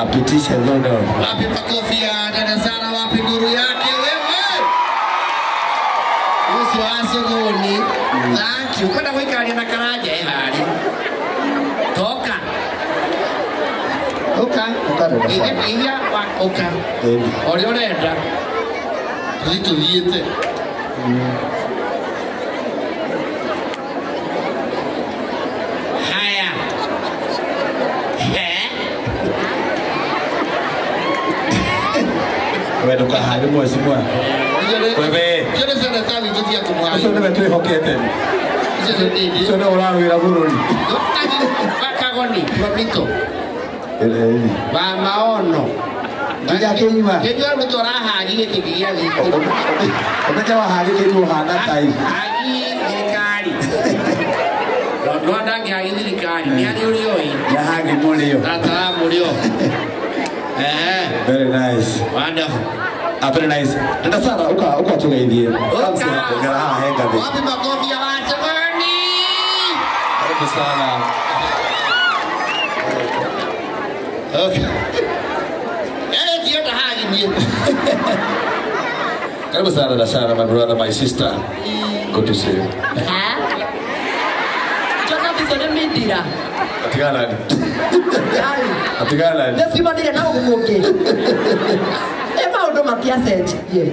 Apitishe dhodo. Wapi makofi ya dada Sara, wapi nuru yake wewe? Ucio wa Sogoni. Thank you. Kwenda gwikaria na Karanja ehari. Toka. Uka. Uka dada Sara. Iria wa uka. Ũrĩa ũrenda. Tũthiĩ tũthiĩte. Haya. He. We ndũkahage mheshimiwa. Wewe. Ũcio nĩ seneta witũ tiga kũmũhagia. Ũcio nĩwe twĩhokete. Ũcio nĩ ndĩndĩ. Ũcio nĩwe ũrarũĩra bũrũri. Wakagoni, Promito. Ĩrĩ. Wa maono. Nginya kĩnyua. Kĩnyua rĩu tũrahagi gĩkĩ gĩa gĩkũ. Ũmenye wahagi kĩnyua ũhana tai. Hagi thirikari. No ndangĩhagi thirikari, nĩ harĩ ũrĩa ũĩ. Nĩahagi mũrĩo. Tata wa mũrĩo. Very nice. Wonderful. Very nice. Dada Sara, uka tugeithie. Uka. Ngara haha he ngathĩ. Wapi makofi ya Wasogoni? Karibu sana. Okay. Ndienda hagi niĩ. Karibu sana dada Sara, my brother, my sister. Good to see you. Ha? Jona biso nĩ mindira. Atigana ni. Atigana ni. Nĩ ciumanire na gũkũ. Ĩ maũndũ matiacenjirie.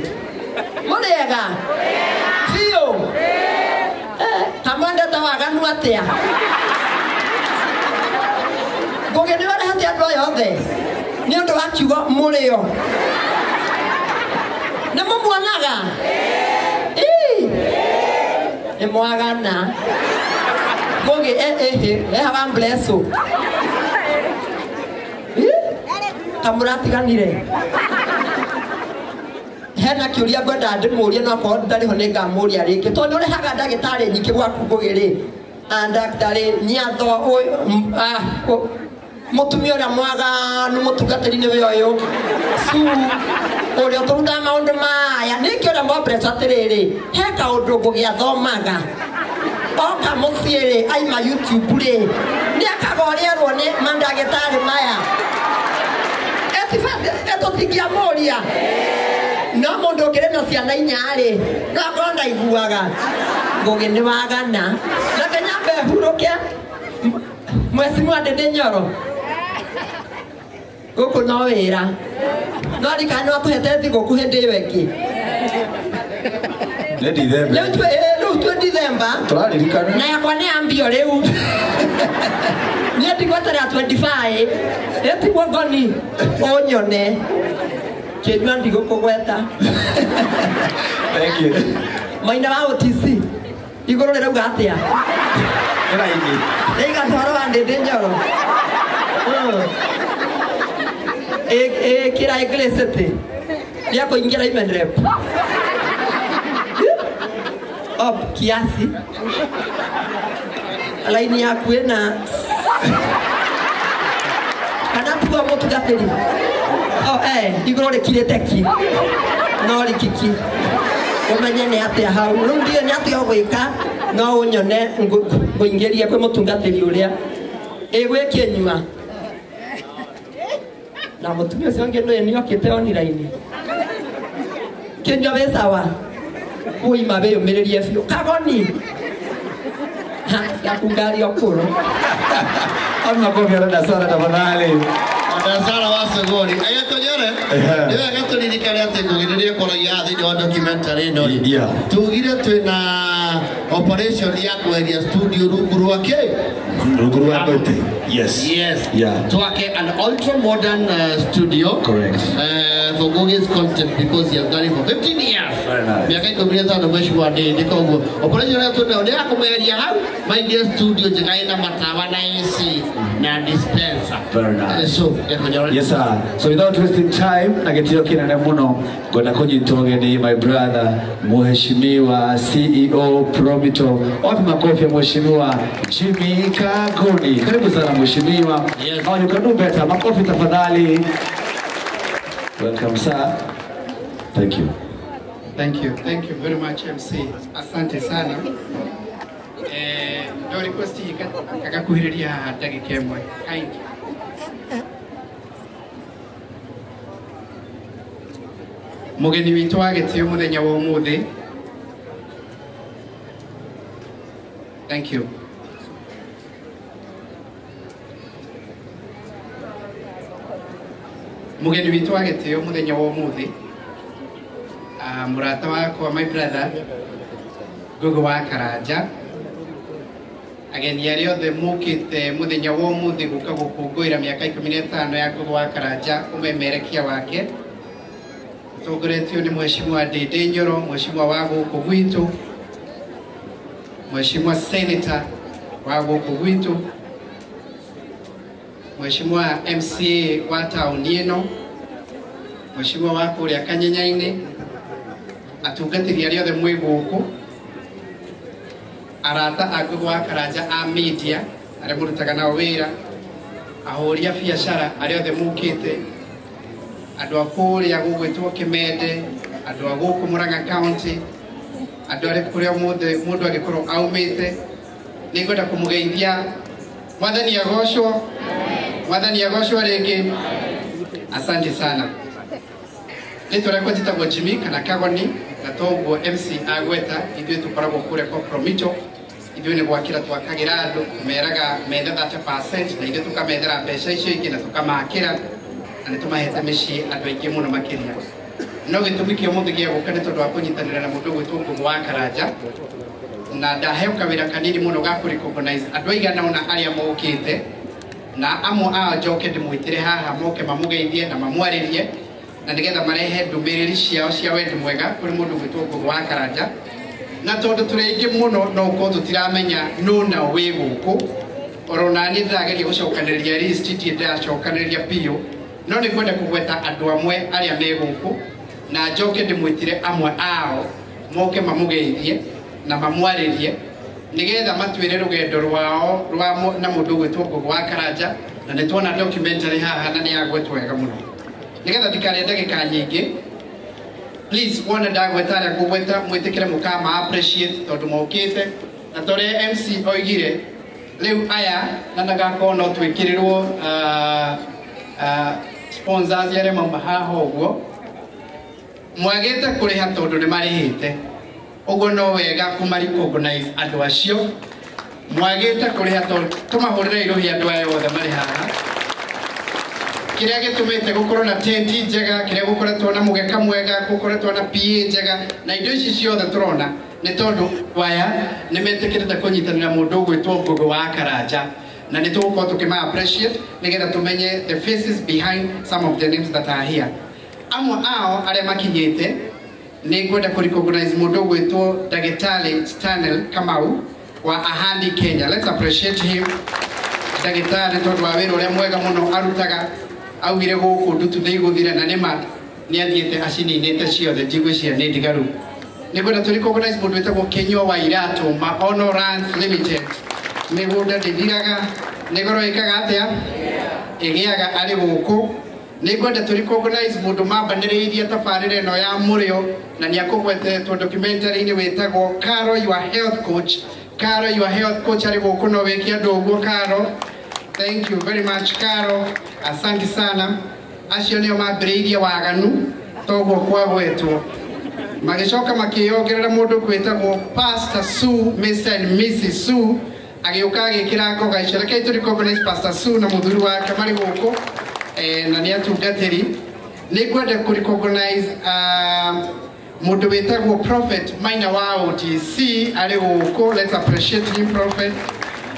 Mũrĩega? Biũ? Ta mwendete waganu atĩa? Ngũgĩ nĩ ũrehete andũ aya othe nĩ ũndũ wa kiugo mũrĩo. Nĩ mũmuonaga? Ĩ. Nĩ mwagana. Ngũgĩ ehaga mbleco. Ta mũratiganire. Hena kĩũria ngwenda ndĩmũrie no akorwo ndarĩ ho nĩngamũria rĩngĩ tondũ ũrehaga ndagĩtarĩ nyingĩ gwaku Ngũgĩ rĩ. Ndagĩtarĩ Nyatho mũtumia ũrĩa mwaganu mũtungatĩri nĩwe ũyũ Su ũrĩa ũtũrutaga maũndũ maya nĩkĩ ũrĩa mwambreco atĩrĩrĩ he kaũndũ Ngũgĩ athomaga oka mũciĩ rĩ aima YouTube rĩ nĩakaga ũrĩa erwo nĩ mandagĩtarĩ maya ĩtũtingĩamũria no mũndũ ũngĩrĩ na ciana inya rĩ no akorwo ndaiguaga Ngũgĩ nĩ wagana na nyambe hurũke Mheshimiwa Ndindi Nyoro gũkũ no wĩra no rikana nĩ watũhete thigũkũ hĩndĩ ĩyo ĩngĩ. Nĩ Dithemba. Rĩu twĩ Dithemba. Tũraririkana. Na yakwa nĩ yambio rĩu. Niĩ ndigweterera 25 ĩtigwo ngoni ũnyone kĩnyua ndigũkũgweta. Thank you. Maina wa OTC igũrũ rĩrauga atĩa? Nĩ raini. Rĩiga ũhoro wa Ndindi Nyoro. Ĩkĩra ĩngĩrĩcĩtĩ nĩekũingĩra women rep. Up kiasi. Laini yaku ĩna kana tuo mũtungatĩri. Igũrũ rĩkirĩte ki no rĩkiki ũmenye nĩ atĩa hau rĩu ndiũĩ nĩ atĩa ũgwĩka no ũnyone ngũingĩrie kwĩ mũtungatĩri ũrĩa ĩgwĩ kĩnyua na mũtumia ũcio ũngĩ nĩũĩ nĩokĩte online kĩnyua wĩ sawa ũima wĩyũmĩrĩrie biũ Kagoni ciaku ngari ũkũrũ. Makofi ya dada Sara tafadhali. Dada Sara wa Sogoni. Agĩtũnyore nĩ wega tũririkane atĩ Ngũgĩ rĩrĩa ĩkoragia haha thĩinĩ wa documentary ĩno rĩ tugire twĩna operation ya kweheria studio rungu rwa kĩ? Rungu rwa mũtĩ. Yes. Yes. Yeah. Twake an ultra modern studio. Correct. For Ngugi's content because he has done it for 15 years. Very nice. Miaka 15 mheshimiwa Ndindi koguo operation ĩrĩa twĩnayo nĩ ya kũmweheria hau maingie studio njega ĩna matawa na AC na dispenser. Very nice. So, yes sir. So without wasting time, na gĩtĩo kĩnene mũno ngwenda kũnyita ũgeni my brother Mheshimiwa CEO Promito. Wapi makofi ya Mheshimiwa Jimmy Kagoni. Karibu sana Mheshimiwa. Yes. Oh, you can do better. Makofi tafadhali. Welcome sir. Thank you. Thank you. Thank you very much MC. Asante sana. No request kakakuhĩrĩria haha ndagĩka ĩmwe. Kind. Mugeni witũ wa gĩtĩo mũthenya wa ũmũthĩ. Thank you. Mugeni witũ wa gĩtĩo mũthenya wa ũmũthĩ, mũrata wakwa, my brother Ngugi wa Karanja, ageni arĩa othe mũkĩte mũthenya wa ũmũthĩ gũka gũkũngũĩra mĩaka 15 ya Ngugi wa Karanja ũmemerekia wake, ũtongoretio nĩ Mheshimiwa Ndindi Nyoro, Mheshimiwa wa gũkũ gwitũ, Mheshimiwa Senator wa gũkũ gwitũ, Mheshimiwa MCA wa taũni ĩno, Mheshimiwa wa kũrĩa Kanyenya-inĩ, atungatĩri arĩa othe mwĩ gũkũ, arata a Ngugi wa Karanja a media arĩa mũrutaga nao wĩra, ahũri a biacara arĩa othe mũkĩte, andũ a kũrĩa gũgwĩtwo Kĩmende, andũ a gũkũ Murang'a County, andũ arĩa kũrĩa mũndũ angĩkorwo aumĩte, nĩngwenda kũmũgeithia. Mwathani agocwo, Mwathani agocwo rĩngĩ. Asante sana. Rĩtwa rĩakwa njĩtagwo Jimmy kana Kagoni, na toguo MC agweta, ithuĩ tũkoragwo kũrĩa kwa Promito. Ithuĩ nĩ gwakĩra twakagĩra andũ, tũmeraga methe 30% na ithuĩ tũkamethera mbeca icio ingĩ na tũkamakĩra, na nĩ tũmahete mĩciĩ andũ aingĩ mũno makĩria. No gĩtũmi kĩa ũmũthĩ gĩa gũka nĩ tondũ wa kũnyitanĩra na mũndũ ũgwĩtwo Ngugi wa Karanja, na ndaheo kawĩra kanini mũno ga kũ recognize andũ aigana ũna arĩa mokĩte, na amwe ao njoke ndĩmwĩtĩre haha moke mamũgeithie na mamwarĩrie, na nĩgetha marehe ndũmĩrĩri ciao cia wendi mwega kũrĩ mũndũ ũgwĩtwo Ngugi wa Karanja. Na tondũ tũrĩ aingĩ mũno no ũkorwo tũtiramenya nũ na wĩ gũkũ, oro nani ndĩrageria gũcokanĩrĩria list, ndirĩ ndĩracokanĩrĩria biũ, no nĩ ngwenda kũgweta andũ amwe arĩa me gũkũ, na njoke ndĩmwĩtĩre amwe ao moke mamũgeithie na mamwarĩrie, nĩgetha matuĩre rũgendo rwao rwa na mũndũ ũgwĩtwo Ngugi wa Karanja. Na nĩ tuona documentary haha na nĩ yagwetwo wega mũno. Nĩgetha ndikarĩe ndagĩka nyingĩ, please wona ndagweta arĩa ngũgweta mwĩtĩkĩre mũkama appreciate tondũ mokĩte, na torĩa MC oigire rĩu aya na ndagakorwo no twĩkĩrĩrwo sponsors arĩa mauma haha ũguo mwagĩte kũrĩha tondũ nĩ marĩhĩte, ũguo no wega kũma recognize andũ acio mwagĩte kũrĩha tondũ tũmahũrĩre irũhi andũ aya othe marĩ haha. Kĩrĩa gĩtũmĩte gũkorwo na tenti njega, kĩrĩa gũkoretwo na mũgeka mwega, gũkoretwo na PA njega, na indo ici ciothe tũrona nĩ tondũ waya nĩ metĩkĩrĩte kũnyitanĩra mũndũ ũgwĩtwo Ngugi wa Karanja, na nĩ tũgũkorwo tũkĩma appreciate nĩgetha tũmenye the faces behind some of the names that are here. Amwe ao arĩa makinyĩte nĩ ngwenda kũ recognize mũndũ ũgwĩtwo Ndagĩtarĩ Stanley Kamau wa Ahandi Kenya. Let's appreciate him. Ndagĩtarĩ tondũ wa wĩra ũrĩa mwega mũno arutaga, augire gũkũ ndutu nĩ igũthira, na nĩma nĩ athiĩte acininĩte ciothe, ndigwĩciria nĩ ndigaru. Nĩ ngwenda tũ recognize mũndũ wĩtagwo Kĩnyua wa Iratũ Maono Lands Limited. Mĩgũnda ndĩthiraga, nĩ goro ĩkaga atĩa? Ĩgĩaga arĩ gũkũ. Nĩ ngwenda tũ recognize mũndũ mambanĩrĩirie tabarĩra ĩno ya mũrĩo, na nĩ akũgwetetwo documentary-inĩ wĩtagwo Caro Your Health Coach. Caro Your Health Coach arĩ gũkũ, no wĩke andũ ũguo Caro. Thank you very much Caro, asante sana. Acio nĩo mambĩrĩirie waganu toguo kwagwetwo, magĩcoka makĩyongerera mũndũ gwĩtagwo Pastor Sue, Mr and Mrs Sue, agĩũka agĩkĩra ngoga icio. Rekei tũ recognize Pastor Sue na mũthuri wake marĩ gũkũ, na nĩ atungatĩri. Nĩ ngwenda kũ recognize mũndũ wĩtagwo Prophet Maina wa OTC arĩ gũkũ. Let's appreciate him, Prophet.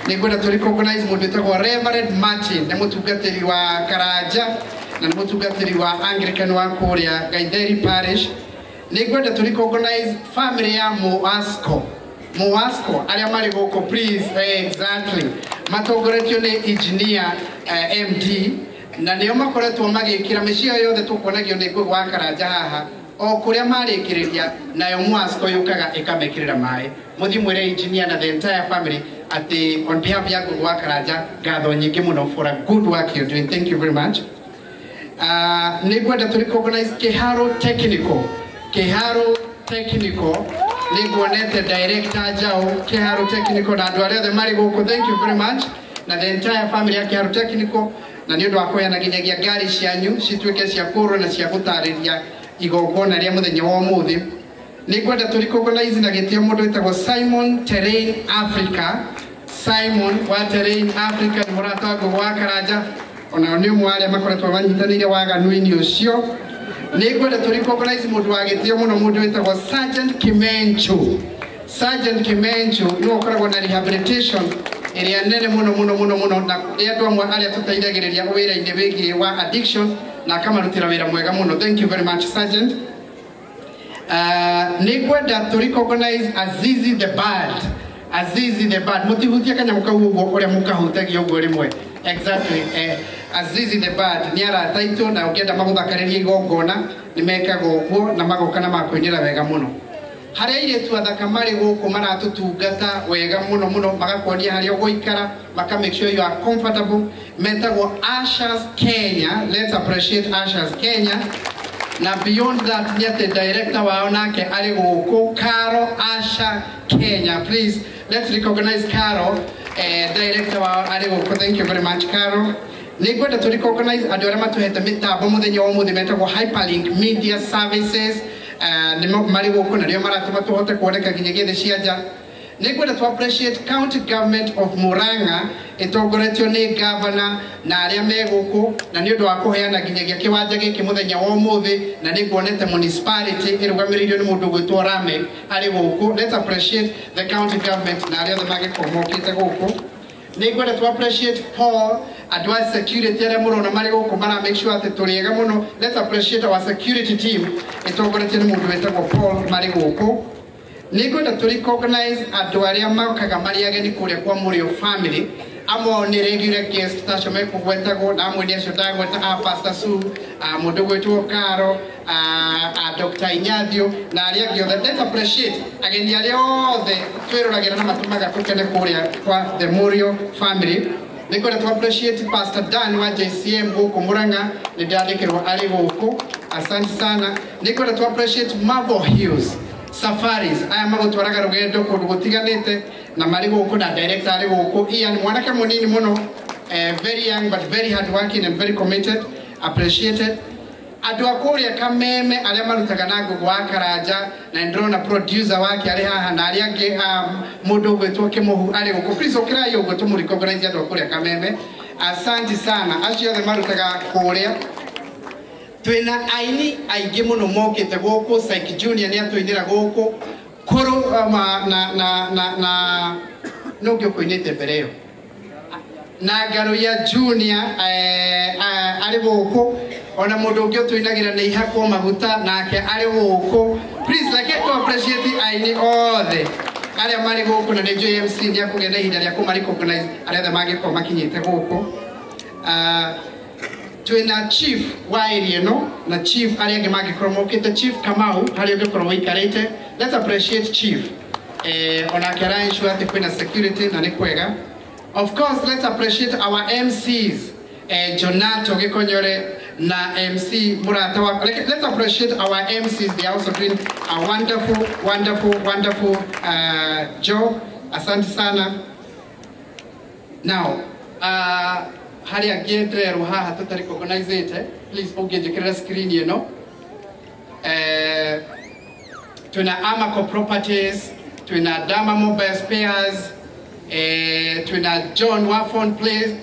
Nĩ ngwenda tũ recognize mũndũ wĩtagwo Reverend Martin, nĩ mũtungatĩri wa Karanja na nĩ mũtungatĩri wa Anglican wa kũrĩa Gaitheri Parish. Nĩ ngwenda tũ recognize family ya Moasco, Moasco arĩa marĩ gũkũ, please. Exactly, matongoretio nĩ engineer MD, na nĩo makoretwo magĩkĩra mĩciĩ yothe tũkuonagio nĩ Ngugi wa Karanja haha, o kũrĩa marĩkĩrĩria nayo Moasco yũkaga ĩkamekĩrĩra maĩ. Mũthiĩ mwĩre engineer na the entire family atĩ on behalf ya Ngugi wa Karanja ngatho nyingĩ mũno for a good work you're doing. Thank you very much. Nĩ ngwenda tũ recognize Kĩharo Technical. Kĩharo Technical nĩ nguonete director Njau Kĩharo Technical na andũ arĩa othe marĩ gũkũ, thank you very much, na the entire family ya Kĩharo Technical, na nĩ ũndũ wa kũheana nginyagia ngari cianyu cituĩke cia kũrwo na cia gũtarĩria igongona rĩa mũthenya wa ũmũthĩ. Nĩ ngwenda tũ recognize na gĩtĩo mũndũ wĩtagwo Simon Terrain Africa. Simon wa Terrain Africa nĩ mũrata wa Ngũgũ wa Karanja, onao nĩ ũmwe wa arĩa makoretwo manyitanĩire waganu-inĩ ũcio. Nĩ ngwenda tũ recognize mũndũ wa gĩtĩo mũno, mũndũ wĩtagwo Sergeant Kimenchu. Sergeant Kimenchu nĩwe ũkoragwo na rehabilitation ĩrĩa nene mũno mũno mũno mũno, na nĩ andũ amwe arĩa tũteithagĩrĩria wĩra-inĩ wĩgiĩ wa addiction na akamarutĩra wĩra mwega mũno. Thank you very much, Sergeant. Nĩ ngwenda tũ recognize Azizi the Bird. Azizi the Bird, mũtihutie kanyamũ kau ũguo ũrĩa mũkahutagia ũguo rĩmwe. Exactly. Azizi the Bird nĩ arata aitũ, na ũngĩenda magũthakarĩrie igongona nĩ mekaga ũguo na magoka na makũinĩra wega mũno. Harĩa airĩtu athaka marĩ gũkũ maratũtungata wega mũno mũno, magakuonia harĩa ũgũikara, maka make sure you are comfortable. Metagwo Ashes Kenya. Let's appreciate Ashes Kenya. Na beyond that nĩ atĩ director wao nake arĩ gũkũ, Caro Asha Kenya. Please let's recognize Caro, director wao arĩ gũkũ. Thank you very much, Caro. Nĩ ngwenda tũ recognize andũ arĩa matũhete mĩtambo mũthenya wa ũmũthĩ, metagwo Hyperlink Media Services. Nĩ marĩ gũkũ na nĩo maratũma tũhote kuoneka nginyagia thĩ cia nja. Nĩ ngwenda tũ appreciate County Government of Murang'a ĩtongoretio nĩ governor na arĩa me gũkũ, na nĩ ũndũ wa kũheana nginyagia kĩwanja gĩkĩ mũthenya wa ũmũthĩ, na nĩ nguonete municipality ĩrũgamĩrĩirio nĩ mũndũ ũgwĩtwo Ramek arĩ gũkũ. Let's appreciate the county government na arĩa othe mangĩkorwo mokĩte gũkũ. Nĩ ngwenda tũ appreciate Paul, andũ a security arĩa mũrona marĩ gũkũ mara make sure atĩ tũrĩ ega mũno. Let's appreciate our security team ĩtongoretio nĩ mũndũ wĩtagwo Paul marĩ gũkũ. Nĩ ngwenda tũ recognize andũ arĩa mokaga marĩ ageni kũrĩa kwa Mũrĩo family. Amwe ao nĩ regular guest tacio mekũgwetagwo, na amwe nĩ acio ndagweta, a Pastor Sue, a mũndũ gwĩtwo Caro, a Dr. Inyathio na arĩa angĩ othe. Let's appreciate ageni arĩa othe twĩroragĩra na matũmaga tũkene kũrĩa kwa the Mũrĩo family. Nĩ ngwenda tũ appreciate Pastor Dan wa JCM gũkũ Murang'a, nĩ ndandĩkĩrwo arĩ gũkũ. Asante sana. Nĩ ngwenda tũ appreciate Marvel Hills Safaris, aya magũtwaraga rũgendo kũndũ gũtiganĩte na marĩ gũkũ, na director arĩ gũkũ Ian, mwanake mũnini mũno, very young but very hard working and very committed, appreciated. Andũ a kũrĩa Kameme arĩa marutaga na Ngũgũ wa Karanja, na nĩ ndĩrona producer wake arĩ haha na arĩa angĩ, mũndũ ũgwĩtwo Kĩmũhu arĩ gũkũ. Please ũkĩrai ũguo tũmũ recognize andũ a kũrĩa Kameme. Asante sana acio othe marutaga kũrĩa. Twĩna aini aingĩ mũno mokĩte gũkũ. Syke Junior nĩ atũinĩra gũkũ kũrũ na nũ ũngĩ ũkũinĩte mbere ĩyo, na Ngaruiya Junior arĩ gũkũ, ona mũndũ ũngĩ ũtũinagĩra nĩ ihakwo maguta nake arĩ gũkũ. Please reke tũ appreciate aini othe arĩa marĩ gũkũ, na nĩ njũĩ MC nĩ akũgĩa na ihinda rĩa kũma recognize arĩa othe mangĩkorwo makinyĩte gũkũ. Twĩna chief wa area ĩno na chief arĩa angĩ mangĩkorwo mokĩte, Chief Kamau harĩa ũngĩkorwo wĩikarĩte. Let's appreciate chief, onake ara ensure atĩ kwĩna security na nĩ kwega. Of course let's appreciate our MCs, Jonato Gĩkonyore na MC Murata wa. Let's appreciate our MCs, they are also doing a wonderful, wonderful, wonderful job. Asante sana. Now, harĩa angĩ ndĩrerwo haha tũtarĩ recognize, please ũngĩnjĩkĩrĩra screen ĩno. Twĩna Amaco Properties, twĩna Dama Mobile Spares, twĩna John wa Phone Place,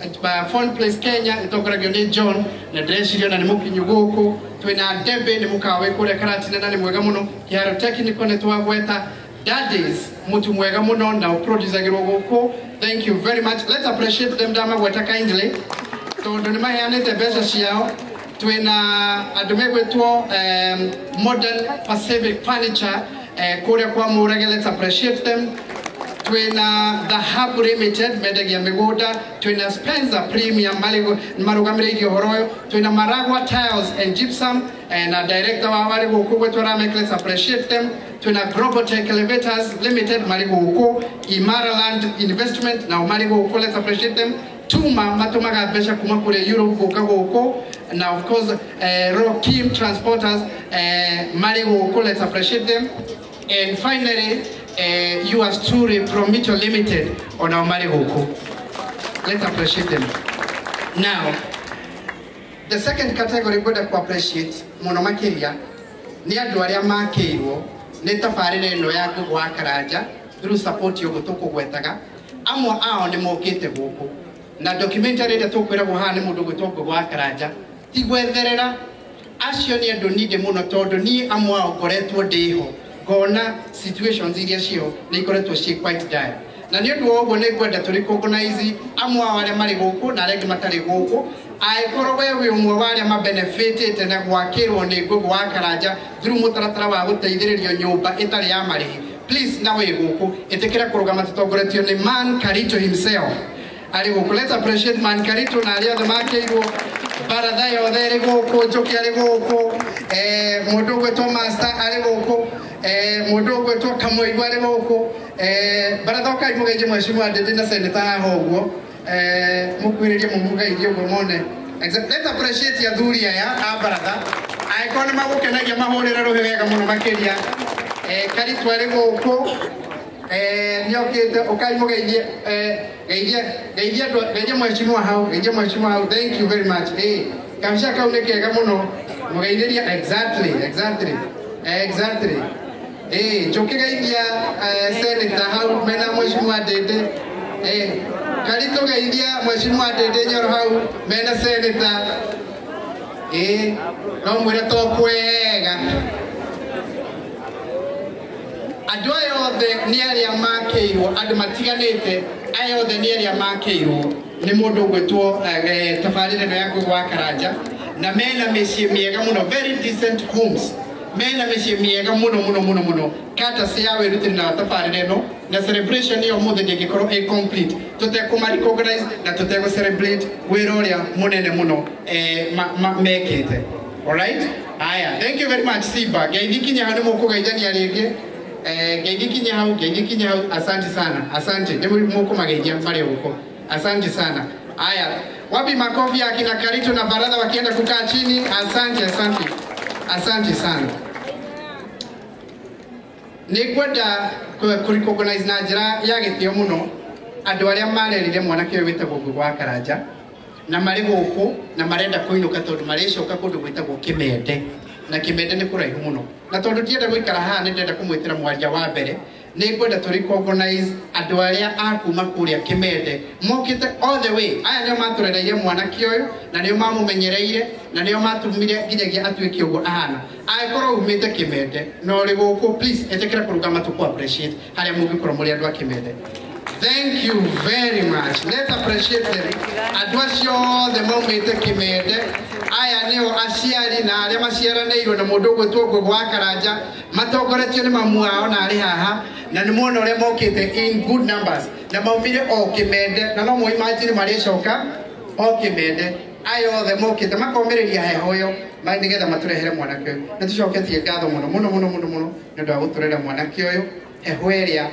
Phone Place Kenya ĩtongoragio nĩ John, na ndĩreciria ona nĩ mũkinyu gũkũ. Twĩna Debe, nĩ mũkawa wĩ kũrĩa Karatina na nĩ mwega mũno. Kĩharo Technical nĩ twagweta. Daddies, mũtu mwega mũno na ũproducagĩrwo gũkũ. Thank you very much. Let's appreciate them, ndamagweta kindly tondũ nĩ maheanĩte mbeca ciao. Twĩna andũ megwĩtwo Modern Pacific Furniture, kũrĩa kwa Mũrage. Let's appreciate them. Twĩna The Hub Limited, mendagia mĩgũnda. Twĩna Spencer Premium, marũgamĩrĩirie ũhoro ũyũ. Twĩna Maragua Tiles and Gypsum, na director wao arĩ gũkũ gwĩtwo Ramek. Let's appreciate them. Twĩna Global Tech Elevators Limited marĩ gũkũ. Imara Land Investment nao marĩ gũkũ. Let's appreciate them. Tuma matũmaga mbeca kuma kũrĩa Europe gũka gũkũ, na of course Rokim Transporters marĩ gũkũ. Let's appreciate them. And finally, yours truly, Promito Limited, onao marĩ gũkũ. Let's appreciate them. Now, the second category ngwenda ku appreciate mũno makĩria Nĩ andũ arĩa makĩirwo nĩ tabarĩra ĩno ya Ngũgũ wa Karanja through support ũguo tũkũgwetaga. Amwe ao nĩ mokĩte gũkũ na documentary ĩrĩa tũkwĩragwo haha nĩ mũndũ ũgwĩtwo Ngũgũ wa Karanja ti gwetherera. Acio nĩ andũ ninde mũno tondũ niĩ amwe ao ngoretwo ndĩho ngona situations iria ciho nĩ ikoretwo ciĩ quite dire. Na nĩ ũndũ wa ũguo nĩ ngwenda tũ recognize amwe ao arĩa marĩ gũkũ na arĩa angĩ matarĩ gũkũ. Angĩkorwo we wĩ ũmwe wa arĩa mabenefitĩte na gwakĩrwo nĩ Ngũgũ wa Karanja through mũtaratara wa gũteithĩrĩrio nyũmba ĩtarĩ ya marĩhi, please na wĩ gũkũ ĩtĩkĩra kũrũgama tũtongoretio nĩ Man Karito himself arĩ gũkũ. Let's appreciate Man Karito na arĩa othe makĩirwo. Baratha yothe ĩrĩ gũkũ, Njũkĩ arĩ gũkũ, mũndũ ũgwĩtwo Master arĩ gũkũ, mũndũ ũgwĩtwo Kamũigua arĩ gũkũ, baratha ũkai mũgeithie mheshimiwa Ndindi na seneta haha ũguo, mũkuhĩrĩrie mũmũgeithie ũguo mone. Let's appreciate athuri aya a baratha. Angĩkorwo nĩ magũkenagia mahũrĩre rũhĩ wega mũno makĩria. Karito arĩ gũkũ, nĩokĩte, ũkai mũgeithie, geithie andũ, geithie mheshimiwa hau, geithie mheshimiwa hau. Thank you very much. Kabica kau nĩ kega mũno, mũgeithĩria. Exactly, exactly, exactly. Njũkĩ geithia senator hau mena mheshimiwa Ndindi. Karito geithia mheshimiwa Ndindi Nyoro hau mena senator. No mwĩre to kwega. Andũ aya othe nĩ arĩa makĩirwo, andũ matiganĩte, aya othe nĩ arĩa makĩirwo nĩ mũndũ ũgwĩtwo tabarĩra ĩno ya Ngũgũ wa Karanja, na mena mĩciĩ mĩega mũno, very decent homes, mena mĩciĩ mĩega mũno mũno mũno mũno. Courtesy ya wĩrutĩri na tabarĩra ĩno na celebration ĩyo ũmũthĩ ndĩngĩkorwo ĩ complete tũtekũma recognize na tũtegũ celebrate wĩra ũrĩa mũnene mũno mekĩte. Alright? Aya, thank you very much Simba. Ngeithi kinya hau nĩ mũkũgeithania rĩngĩ. Ngeithi kinya hau, ngeithi kinya hau. Asante sana. Asante. Nĩ mũkũmageithia marĩ gũkũ. Asante sana. Aya, wapi makofi ya kina Karito na baratha wakienda kukaa chini? Asante, asante. Asante sana. Nĩ ngwenda kũ-recognize na njĩra ya gĩtĩo mũno andũ arĩa marerire mwanake ũyũ wĩtagwo Ngũgũ wa Karanja na marĩ gũkũ na marenda kũinũka tondũ marĩcoka kũndũ gwĩtagwo Kĩmende, na Kĩmende nĩ kũraihu mũno, na tondũ ndienda gũikara haha nĩ ndĩrenda kũmwĩtĩra mwaria wa mbere. Nĩ ngwenda tũ recognize andũ arĩa a kuma kũrĩa Kĩmende mokĩte all the way. Aya nĩo matũrereire mwanake ũyũ na nĩo mamũmenyereire na nĩo matũmire nginyagia atuĩke ũguo ahana. Angĩkorwo umĩte Kĩmende na ũrĩ gũkũ, please ĩtĩkĩra kũrũgama tũkũ appreciate harĩa mũngĩkorwo mũrĩ andũ a Kĩmende. Thank you very much. Let's appreciate them. Andũ acio othe maumĩte Kĩmende, aya nĩo aciari na arĩa maciaranĩirwo na mũndũ ũgwĩtwo Ngũgũ wa Karanja, matongoretio nĩ mamu wao na arĩ haha, na nĩ muona ũrĩa mokĩte in good numbers, na maumire o Kĩmende, na no mũ imagine marĩcoka o Kĩmende. Aya othe mokĩte makomĩrĩria heho ĩyo nĩgetha matũrehere mwanake ũyũ. Nĩ tũcoketie ngatho mũno mũno mũno mũno mũno nĩ ũndũ wa gũtũrera mwanake ũyũ. Heho ĩrĩa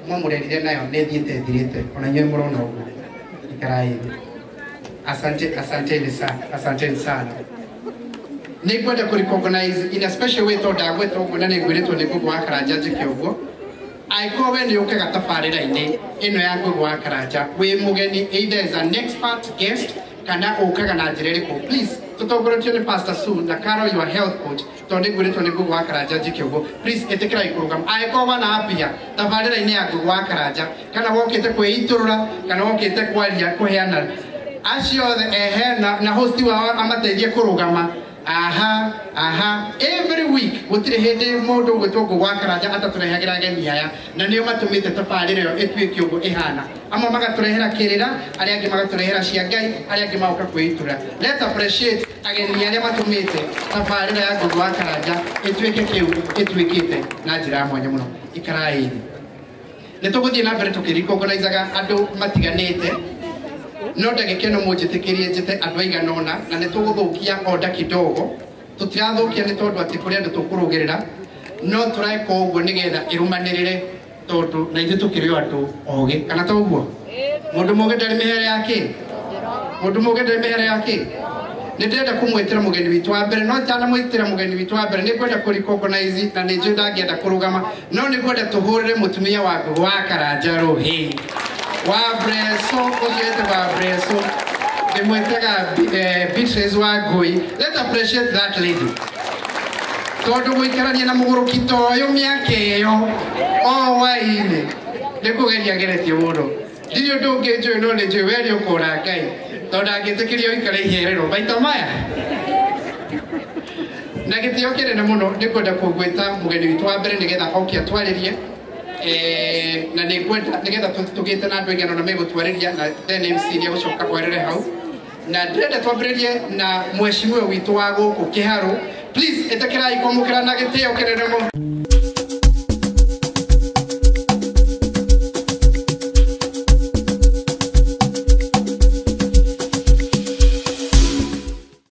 mwamũrerire nayo nĩ ĩthiĩte ĩthirĩte, ona inyuĩ mũrona ũguo. Ikarai thĩ. Asante, asanteni sana, asanteni sana. Nĩ ngwenda kũ recognize in a special way tondũ ndagwĩtwo ũguo na nĩ ngwĩrĩtwo nĩ Ngũgũ wa Karanja njĩke ũguo. Angĩkorwo we nĩ ũkaga tabarĩra-inĩ ĩno ya Ngũgũ wa Karanja wĩ mũgeni, either as an expert guest kana ũkaga na njĩra ĩrĩkũ, please tũtongoretio nĩ Pastor Sue na Carol your health coach, tondũ nĩ ngwĩrĩtwo nĩ Ngũgũ wa Karanja njĩke ũguo, please ĩtĩkĩrai kũrũgama. Angĩkorwo wana ambia tabarĩra-inĩ ya Ngũgũ wa Karanja kana wokĩte kwĩitũrũra kana wokĩte kwaria kũheana, acio othe ehe na host wao amateithie kũrũgama. Aha, aha, every week gũtirĩ hĩndĩ mũndũ ũgwĩtwo Ngũgũ wa Karanja atatũrehagĩra ageni aya, na nĩo matũmĩte tabarĩra ĩyo ĩtuĩke ũguo ĩhana. Amwe magatũrehera kĩrĩra, arĩa angĩ magatũrehera cia Ngai, arĩa angĩ magoka kwĩitũrũra. Let's appreciate ageni arĩa matũmĩte tabarĩra ya Ngũgũ wa Karanja ĩtuĩke kĩu ĩtuĩkĩte na njĩra ya mwanya mũno. Ikarai thĩ. Nĩ tũgũthiĩ na mbere tũkĩrecognizaga andũ matiganĩte, no ndagĩka ĩno mũnjĩtĩkĩrie njĩte andũ aigana ũna, na nĩ tũgũthũkia order kidogo. Tũtirathũkia nĩ tondũ atĩ kũrĩ andũ tũkũrũgĩrĩra, no tũreka ũguo nĩgetha ĩrũmanĩrĩre, tondũ na ithuĩ tũkĩrĩ o andũ ogĩ, kana to ũguo? Mũndũ mũgĩ ndarĩ mĩhere yake? Mũndũ mũgĩ ndarĩ mĩhere yake? Nĩ ndĩrenda kũmwĩtĩra mũgeni witũ wa mbere, no itanamwĩtĩra mũgeni witũ wa mbere nĩ ngwenda kũ recognize, na nĩ njũĩ ndangĩenda kũrũgama, no nĩ ngwenda tũhũrĩre mũtumia wa Ngũgũ wa Karanja rũhĩ. Wa Breso, ũcio wĩtagwo wa Breso, ndĩmwĩtaga Beatrice wa Ngũi. Let's appreciate that lady. Tondu guikarania na muguruki ta uyu miaka iyo o waini ni kugeria geretie muno. Ndirĩ ũndũ ũngĩ njũĩ no nĩ njũĩ we nĩ ũkũra Ngai tondũ ndangĩtĩkĩria ũikare iherero maita maya. Na gĩtĩo kĩnene mũno nĩ kwenda kũgwĩta mũgeni witũ wa mbere nĩgetha oke atwarĩrie na nĩ ngwenda nĩgetha tũgĩte na andũ aingĩ na megũtwarĩria na then MC nĩ egũcoka kwerere hau. Na ndĩrenda twambĩrĩrie na mheshimiwa witũ wa gũkũ Kĩharũ. Please ĩtĩkĩrai kwamũkĩra na gĩtĩo kĩnene mũno.